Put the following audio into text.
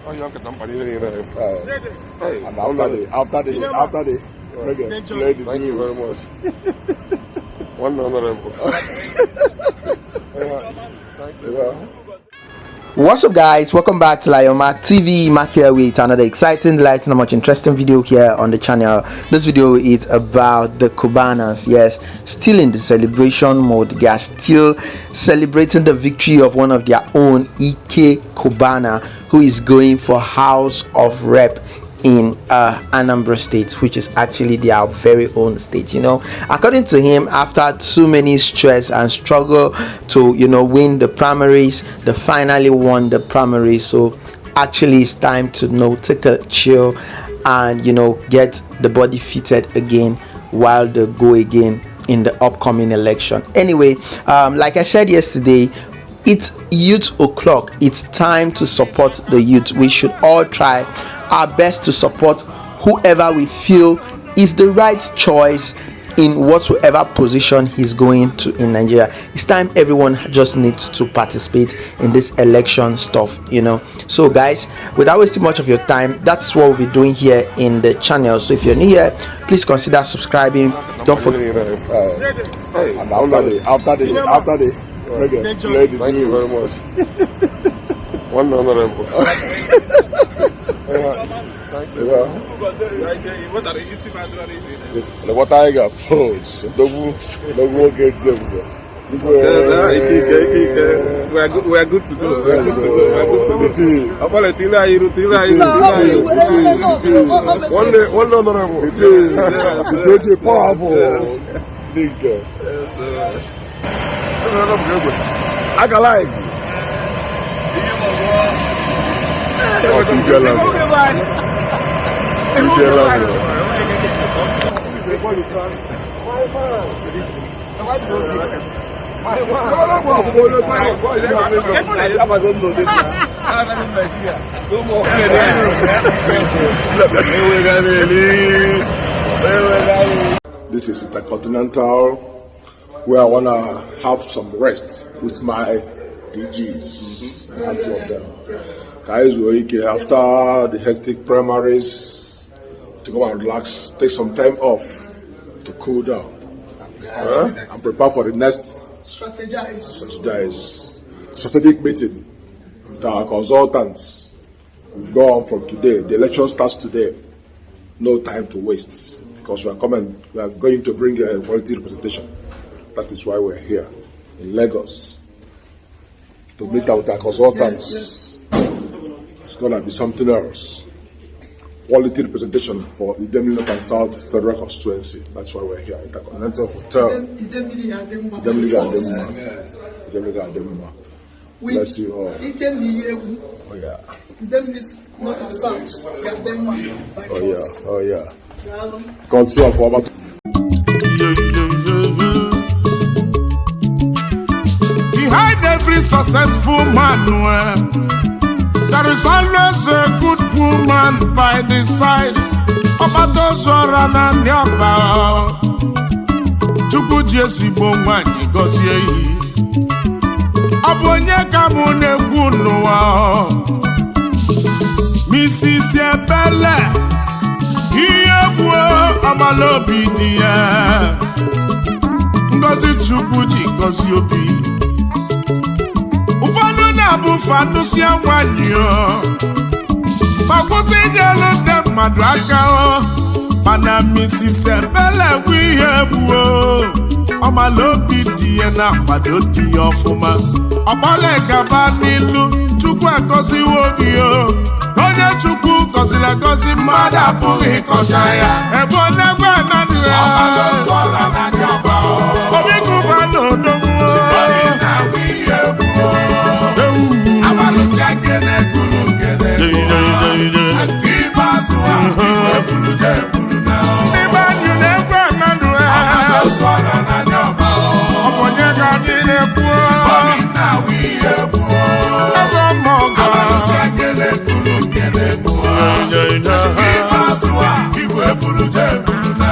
Ọ nkata mkpa niile niile. And after the reggae, play the Thank you very blues. Much. One honorable. Yeah. Thank you. Yeah. What's up, guys? Welcome back to Lion Mark TV. Mark here with another exciting, light, and much interesting video here on the channel. This video is about the Cubanas. Yes, still in the celebration mode. They are still celebrating the victory of one of their own, Ike Cubana, who is going for House of Rep in Anambra State, which is actually their very own state. According to him, after too many stress and struggle to win the primaries, they finally won the primaries. So actually, it's time to take a chill and get the body fitted again while they go again in the upcoming election. Anyway, like I said yesterday, it's youth o'clock. It's time to support the youth. We should all try our best to support whoever we feel is the right choice in whatsoever position he's going to in Nigeria. It's time everyone just needs to participate in this election stuff. So, guys, without wasting much of your time, that's what we'll be doing here in the channel. So, if you're new here, please consider subscribing. Don't forget. And after the reggae, play the Thank you blues. Very much. One honorable. Yeah. Thank you. Yeah. The water I got pose. Odogwu nwoke James. Ike, ike, ike, ike. We are good to go. We are good to go. We are good to go. It is. Ọkpọlọ tiri anyị iru, tiri anyị iru, tiri anyị iru. It is. It is. One day, one honorable. It is. DJ powerful. Big. Akalaik. Oh, DJ level. DJ level. This is Intercontinental, where I wanna have some rest with my DGs. I have two of them. Guys, we okay after the hectic primaries to go and relax, take some time off to cool down, huh? And prepare for the next Strategize. Strategize strategic meeting with our consultants. We go on from today. The election starts today. No time to waste because we are coming. We are going to bring a quality representation. That is why we're here in Lagos to meet up with our consultants. It's gonna be something else. Quality representation for Idemili North and South Federal Constituency. That's why we're here. Intercontinental Hotel. Idemili ga-adị mma. Idemili ga-adị mma. Idemili ga-adị mma. Bless you all. Ike na ihe egwu. Oh yeah. Idemili North and South ga-adị mma by Oh force. yeah. Oh yeah. Daalụ. Courtesy of Obama. Behind every successful man, well, there is always a good woman by the side. Ọgbata na ndị ọba Chukwu ji ezigbo nwanyị gọzie iyi. Ọ bụ onye ka mụ na-ekwu n'ụwa? Mrs. Ebele ihe gbuo ọmala obi dị ya. Ngọzi Chukwu ji gọzie obi. Ụfọdụ na-abụ fanụsịa nwanyị o ma kwụsị inyelu ndị mmadụ aka o, mana Mrs. Ebele bụ ihe gbuo ọmala obi dị ya na-akwado di ya ọfụma. Ọgbala gaba n'ilu, Chukwu agọziwo gị o. Onye Chukwu gọziri agọzi, mmadụ apụghị ịkọcha ya. Ebe onegwe ananụ ya Obi Kụba na odogwu. Ewu. Ndị be anyị na-egwe ananụ ya. Ọ bụ onye ka anyị na-ekwu? Eze ọmọgọ. Igwe buru je buru na.